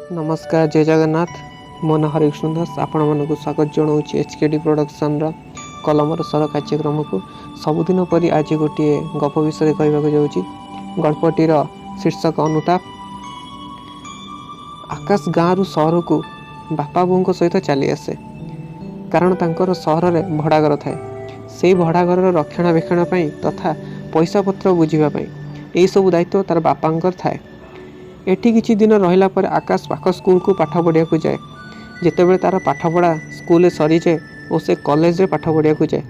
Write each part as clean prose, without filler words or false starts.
ନମସ୍କାର, ଜୟ ଜଗନ୍ନାଥ। ମୋ ନାଁ ହରେକୃଷ୍ଣ ଦାସ। ଆପଣମାନଙ୍କୁ ସ୍ୱାଗତ ଜଣାଉଛି ଏଚ୍ କେ ଡି ପ୍ରଡ଼କ୍ସନ୍ର କଲମର ସ୍ୱର କାର୍ଯ୍ୟକ୍ରମକୁ। ସବୁଦିନ ପରି ଆଜି ଗୋଟିଏ ଗପ ବିଷୟରେ କହିବାକୁ ଯାଉଛି। ଗଳ୍ପଟିର ଶୀର୍ଷକ ଅନୁତାପ। ଆକାଶ ଗାଁରୁ ସହରକୁ ବାପା ବୋଉଙ୍କ ସହିତ ଚାଲି ଆସେ, କାରଣ ତାଙ୍କର ସହରରେ ଭଡ଼ା ଘର ଥାଏ। ସେଇ ଭଡ଼ା ଘରର ରକ୍ଷଣାବେକ୍ଷଣ ପାଇଁ ତଥା ପଇସା ପତ୍ର ବୁଝିବା ପାଇଁ ଏଇସବୁ ଦାୟିତ୍ୱ ତାର ବାପାଙ୍କର ଥାଏ। ଏଠି କିଛି ଦିନ ରହିଲା ପରେ ଆକାଶ ପାଖ ସ୍କୁଲକୁ ପାଠ ପଢ଼ିବାକୁ ଯାଏ। ଯେତେବେଳେ ତାର ପାଠପଢ଼ା ସ୍କୁଲରେ ସରିଯାଏ ଓ ସେ କଲେଜରେ ପାଠ ପଢ଼ିବାକୁ ଯାଏ,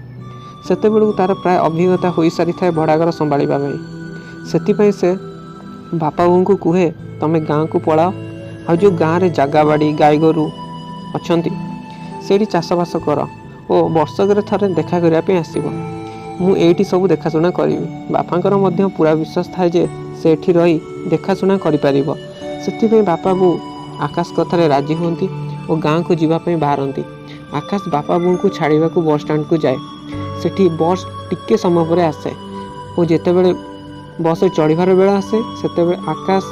ସେତେବେଳକୁ ତାର ପ୍ରାୟ ଅଭିଜ୍ଞତା ହୋଇସାରିଥାଏ ଭଡ଼ାଘର ସମ୍ଭାଳିବା ପାଇଁ। ସେଥିପାଇଁ ସେ ବାପା ବୋଉଙ୍କୁ କୁହେ, ତମେ ଗାଁକୁ ପଳାଅ ଆଉ ଯେଉଁ ଗାଁରେ ଜାଗା ବାଡ଼ି, ଗାଈ ଗୋରୁ ଅଛନ୍ତି, ସେଇଠି ଚାଷବାସ କର ଓ ବର୍ଷକରେ ଥରେ ଦେଖା କରିବା ପାଇଁ ଆସିବ। ମୁଁ ଏଇଠି ସବୁ ଦେଖାଶୁଣା କରିବି। ବାପାଙ୍କର ମଧ୍ୟ ପୁରା ବିଶ୍ୱାସ ଥାଏ ଯେ ସେ ଏଠି ରହି ଦେଖାଶୁଣା କରିପାରିବ। ସେଥିପାଇଁ ବାପା ବୋଉ ଆକାଶ କଥାରେ ରାଜି ହୁଅନ୍ତି ଓ ଗାଁକୁ ଯିବା ପାଇଁ ବାହାରନ୍ତି। ଆକାଶ ବାପା ବୋଉଙ୍କୁ ଛାଡ଼ିବାକୁ ବସ୍ ଷ୍ଟାଣ୍ଡକୁ ଯାଏ। ସେଠି ବସ୍ ଟିକେ ସମୟ ପରେ ଆସେ ଓ ଯେତେବେଳେ ବସ୍ରେ ଚଢ଼ିବାର ବେଳ ଆସେ, ସେତେବେଳେ ଆକାଶ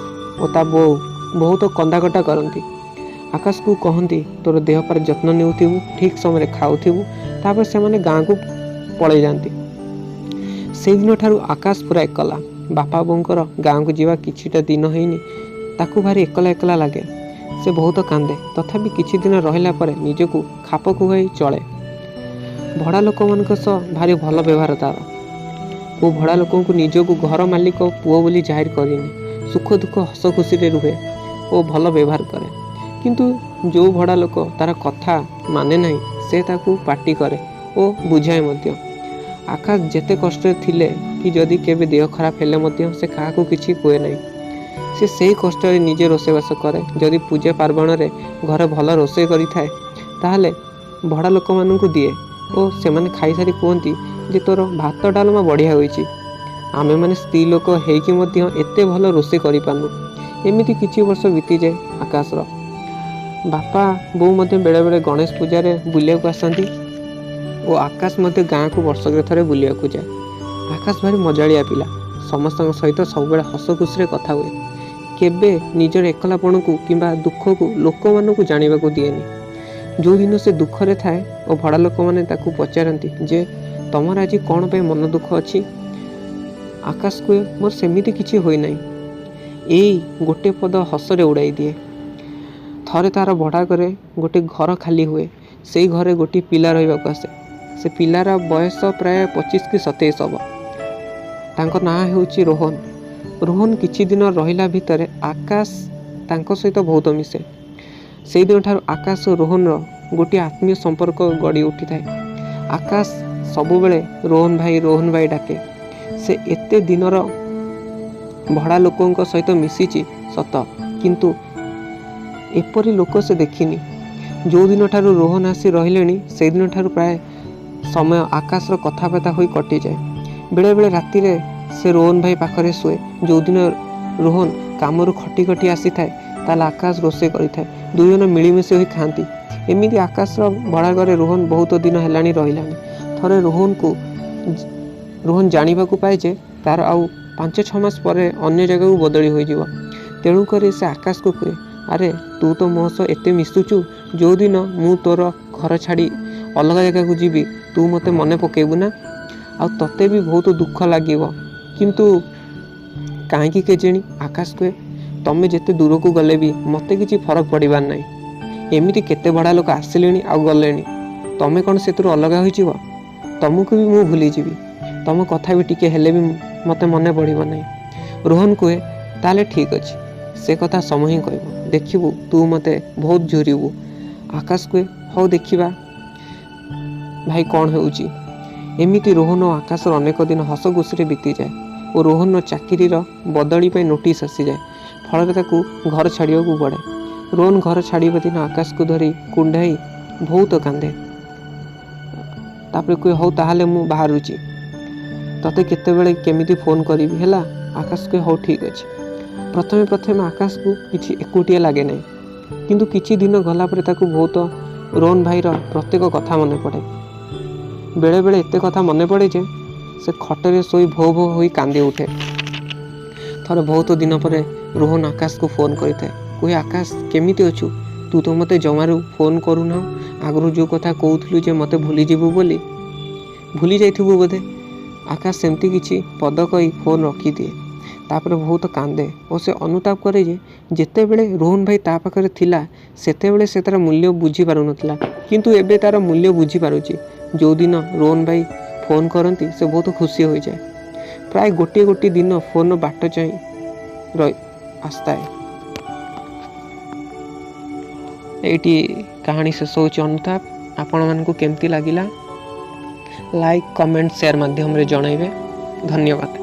ଓ ତା ବୋଉ ବହୁତ କନ୍ଦାକଟା କରନ୍ତି। ଆକାଶକୁ କହନ୍ତି, ତୋର ଦେହ ପାର ଯତ୍ନ ନେଉଥିବୁ, ଠିକ୍ ସମୟରେ ଖାଉଥିବୁ। ତାପରେ ସେମାନେ ଗାଁକୁ ପଳେଇ ଯାଆନ୍ତି। ସେଇଦିନଠାରୁ ଆକାଶ ପୁରା ଏକଲା। ବାପା ବୋଉଙ୍କର ଗାଁକୁ ଯିବା କିଛିଟା ଦିନ ହେଇନି, ତାକୁ ଭାରି ଏକଲା ଏକଲା ଲାଗେ। ସେ ବହୁତ କାନ୍ଦେ। ତଥାପି କିଛି ଦିନ ରହିଲା ପରେ ନିଜକୁ ଖାପ ଖୁଆଇ ଚଳେ। ଭଡ଼ା ଲୋକମାନଙ୍କ ସହ ଭାରି ଭଲ ବ୍ୟବହାର ତାର। କେଉଁ ଭଡ଼ା ଲୋକଙ୍କୁ ନିଜକୁ ଘର ମାଲିକ ପୁଅ ବୋଲି ଜାହିର କରିନି। ସୁଖ ଦୁଃଖ ହସ ଖୁସିରେ ରୁହେ ଓ ଭଲ ବ୍ୟବହାର କରେ। କିନ୍ତୁ ଯେଉଁ ଭଡ଼ା ଲୋକ ତାର କଥା ମାନେ ନାହିଁ, ସେ ତାକୁ ପାଟି କରେ ଓ ବୁଝାଏ ମଧ୍ୟ। ଆକାଶ ଯେତେ କଷ୍ଟରେ ଥିଲେ କି ଯଦି କେବେ ଦେହ ଖରାପ ହେଲେ ମଧ୍ୟ ସେ କାହାକୁ କିଛି କୁହେ ନାହିଁ। ସେ ସେଇ କଷ୍ଟରେ ନିଜେ ରୋଷେଇବାସ କରେ। ଯଦି ପୂଜା ପାର୍ବଣରେ ଘରେ ଭଲ ରୋଷେଇ କରିଥାଏ, ତାହେଲେ ଭଡ଼ା ଲୋକମାନଙ୍କୁ ଦିଏ ଓ ସେମାନେ ଖାଇସାରି କୁହନ୍ତି ଯେ ତୋର ଭାତ ଡାଲମା ବଢ଼ିଆ ହୋଇଛି, ଆମେମାନେ ସ୍ତ୍ରୀ ଲୋକ ହେଇକି ମଧ୍ୟ ଏତେ ଭଲ ରୋଷେଇ କରିପାରୁନୁ। ଏମିତି କିଛି ବର୍ଷ ବିତିଯାଏ। ଆକାଶର ବାପା ବୋଉ ମଧ୍ୟ ବେଳେବେଳେ ଗଣେଶ ପୂଜାରେ ବୁଲିବାକୁ ଆସନ୍ତି ଓ ଆକାଶ ମଧ୍ୟ ଗାଁକୁ ବର୍ଷକରେ ଥରେ ବୁଲିବାକୁ ଯାଏ। ଆକାଶ ଭାରି ମଜାଳିଆ ପିଲା। ସମସ୍ତଙ୍କ ସହିତ ସବୁବେଳେ ହସ ଖୁସିରେ କଥା ହୁଏ। କେବେ ନିଜର ଏକଲାପଣକୁ କିମ୍ବା ଦୁଃଖକୁ ଲୋକମାନଙ୍କୁ ଜାଣିବାକୁ ଦିଏନି। ଯେଉଁଦିନ ସେ ଦୁଃଖରେ ଥାଏ ଓ ଭଡ଼ା ଲୋକମାନେ ତାକୁ ପଚାରନ୍ତି ଯେ ତମର ଆଜି କ'ଣ ପାଇଁ ମନ ଦୁଃଖ ଅଛି, ଆକାଶ କୁହେ, ମୋର ସେମିତି କିଛି ହୋଇନାହିଁ। ଏଇ ଗୋଟେ ପଦ ହସରେ ଉଡ଼ାଇ ଦିଏ। ଥରେ ତାର ଭଡ଼ା ଘରେ ଗୋଟେ ଘର ଖାଲି ହୁଏ। ସେଇ ଘରେ ଗୋଟିଏ ପିଲା ରହିବାକୁ ଆସେ। ସେ ପିଲାର ବୟସ ପ୍ରାୟ 25 କି 27 ହେବ। ତାଙ୍କ ନାଁ ହେଉଛି ରୋହନ। ରୋହନ କିଛି ଦିନ ରହିଲା ଭିତରେ ଆକାଶ ତାଙ୍କ ସହିତ ବହୁତ ମିଶେ। ସେଇଦିନଠାରୁ ଆକାଶ ଓ ରୋହନର ଗୋଟିଏ ଆତ୍ମୀୟ ସମ୍ପର୍କ ଗଢ଼ି ଉଠିଥାଏ। ଆକାଶ ସବୁବେଳେ ରୋହନ ଭାଇ, ରୋହନ ଭାଇ ଡାକେ। ସେ ଏତେ ଦିନର ଭଡ଼ା ଲୋକଙ୍କ ସହିତ ମିଶିଛି ସତ, କିନ୍ତୁ ଏପରି ଲୋକ ସେ ଦେଖିନି। ଯେଉଁଦିନଠାରୁ ରୋହନ ଆସି ରହିଲେଣି, ସେଇଦିନଠାରୁ ପ୍ରାୟ ସମୟ ଆକାଶର କଥାବାର୍ତ୍ତା ହୋଇ କଟିଯାଏ। ବେଳେବେଳେ ରାତିରେ ସେ ରୋହନ ଭାଇ ପାଖରେ ଶୁଏ। ଯେଉଁଦିନ ରୋହନ କାମରୁ ଖଟି ଖଟି ଆସିଥାଏ, ତାହେଲେ ଆକାଶ ରୋଷେଇ କରିଥାଏ। ଦୁଇ ଜଣ ମିଳିମିଶି ହୋଇ ଖାଆନ୍ତି। ଏମିତି ଆକାଶର ଭଡ଼ା ଘରେ ରୋହନ ବହୁତ ଦିନ ହେଲାଣି ରହିଲାଣି। ଥରେ ରୋହନ ଜାଣିବାକୁ ପାଏ ଯେ ତାର ଆଉ 5-6 ମାସ ପରେ ଅନ୍ୟ ଜାଗାକୁ ବଦଳି ହୋଇଯିବ। ତେଣୁକରି ସେ ଆକାଶକୁ କୁହେ, ଆରେ, ତୁ ତ ମୋ ସହ ଏତେ ମିଶୁଛୁ, ଯେଉଁଦିନ ମୁଁ ତୋର ଘର ଛାଡ଼ି ଅଲଗା ଜାଗାକୁ ଯିବି, ତୁ ମୋତେ ମନେ ପକାଇବୁ ନା? ଆଉ ତୋତେ ବି ବହୁତ ଦୁଃଖ ଲାଗିବ। କିନ୍ତୁ କାହିଁକି କେଜାଣି ଆକାଶ କୁହେ, ତମେ ଯେତେ ଦୂରକୁ ଗଲେ ବି ମୋତେ କିଛି ଫରକ ପଡ଼ିବାର ନାହିଁ। ଏମିତି କେତେ ଭଡ଼ା ଲୋକ ଆସିଲେଣି ଆଉ ଗଲେଣି। ତମେ କ'ଣ ସେଥିରୁ ଅଲଗା ହୋଇଯିବ? ତମକୁ ବି ମୁଁ ଭୁଲିଯିବି। ତମ କଥା ବି ଟିକେ ହେଲେ ବି ମୋତେ ମନେ ପଡ଼ିବ ନାହିଁ। ରୋହନ କୁହେ, ତାହେଲେ ଠିକ୍ ଅଛି, ସେ କଥା ସମୟ ହିଁ କହିବ। ଦେଖିବୁ, ତୁ ମୋତେ ବହୁତ ଝୁରିବୁ। ଆକାଶ କୁହେ, ହଉ, ଦେଖିବା ଭାଇ କ'ଣ ହେଉଛି। ଏମିତି ରୋହନ ଓ ଆକାଶର ଅନେକ ଦିନ ହସ ଖୁସିରେ ବିତିଯାଏ ଓ ରୋହନର ଚାକିରିର ବଦଳି ପାଇଁ ନୋଟିସ୍ ଆସିଯାଏ। ଫଳରେ ତାକୁ ଘର ଛାଡ଼ିବାକୁ ପଡ଼େ। ରୋହନ ଘର ଛାଡ଼ିବା ଦିନ ଆକାଶକୁ ଧରି କୁଣ୍ଢାଇ ବହୁତ କାନ୍ଦେ। ତାପରେ କୁହେ, ହଉ ତାହେଲେ ମୁଁ ବାହାରୁଛି, ତତେ କେତେବେଳେ କେମିତି ଫୋନ୍ କରିବି, ହେଲା? ଆକାଶ କୁହେ, ହଉ, ଠିକ୍ ଅଛି। ପ୍ରଥମେ ପ୍ରଥମେ ଆକାଶକୁ କିଛି ଏକୁଟିଆ ଲାଗେ ନାହିଁ। କିନ୍ତୁ କିଛି ଦିନ ଗଲା ପରେ ତାକୁ ବହୁତ ରୋହନ ଭାଇର ପ୍ରତ୍ୟେକ କଥା ମନେ ପଡ଼େ। ବେଳେବେଳେ ଏତେ କଥା ମନେ ପଡ଼େ ଯେ ସେ ଖଟରେ ଶୋଇ ଭୋ ଭୋ ହୋଇ କାନ୍ଦି ଉଠେ। ଥରେ ବହୁତ ଦିନ ପରେ ରୋହନ ଆକାଶକୁ ଫୋନ୍ କରିଥାଏ। କୁହେ, ଆକାଶ, କେମିତି ଅଛୁ? ତୁ ତ ମୋତେ ଜମାରୁ ଫୋନ୍ କରୁନାହୁଁ। ଆଗରୁ ଯେଉଁ କଥା କହୁଥିଲୁ ଯେ ମୋତେ ଭୁଲିଯିବୁ ବୋଲି, ଭୁଲି ଯାଇଥିବୁ ବୋଧେ। ଆକାଶ ସେମିତି କିଛି ପଦ କହି ଫୋନ୍ ରଖିଦିଏ। ତାପରେ ବହୁତ କାନ୍ଦେ ଓ ସେ ଅନୁତାପ କରେ ଯେ ଯେତେବେଳେ ରୋହନ ଭାଇ ତା ପାଖରେ ଥିଲା, ସେତେବେଳେ ସେ ତା'ର ମୂଲ୍ୟ ବୁଝିପାରୁନଥିଲା, କିନ୍ତୁ ଏବେ ତା'ର ମୂଲ୍ୟ ବୁଝିପାରୁଛି। ଯେଉଁଦିନ ରୋହନ ଭାଇ ଫୋନ୍ କରନ୍ତି, ସେ ବହୁତ ଖୁସି ହୋଇଯାଏ। ପ୍ରାୟ ଗୋଟିଏ ଗୋଟିଏ ଦିନ ଫୋନ୍ର ବାଟ ଚାହିଁ ରହି ଆସିଥାଏ। ଏଇଠି କାହାଣୀ ଶେଷ ହେଉଛି ଅନୁତାପ। ଆପଣମାନଙ୍କୁ କେମିତି ଲାଗିଲା, ଲାଇକ୍, କମେଣ୍ଟ, ସେୟାର ମାଧ୍ୟମରେ ଜଣାଇବେ। ଧନ୍ୟବାଦ।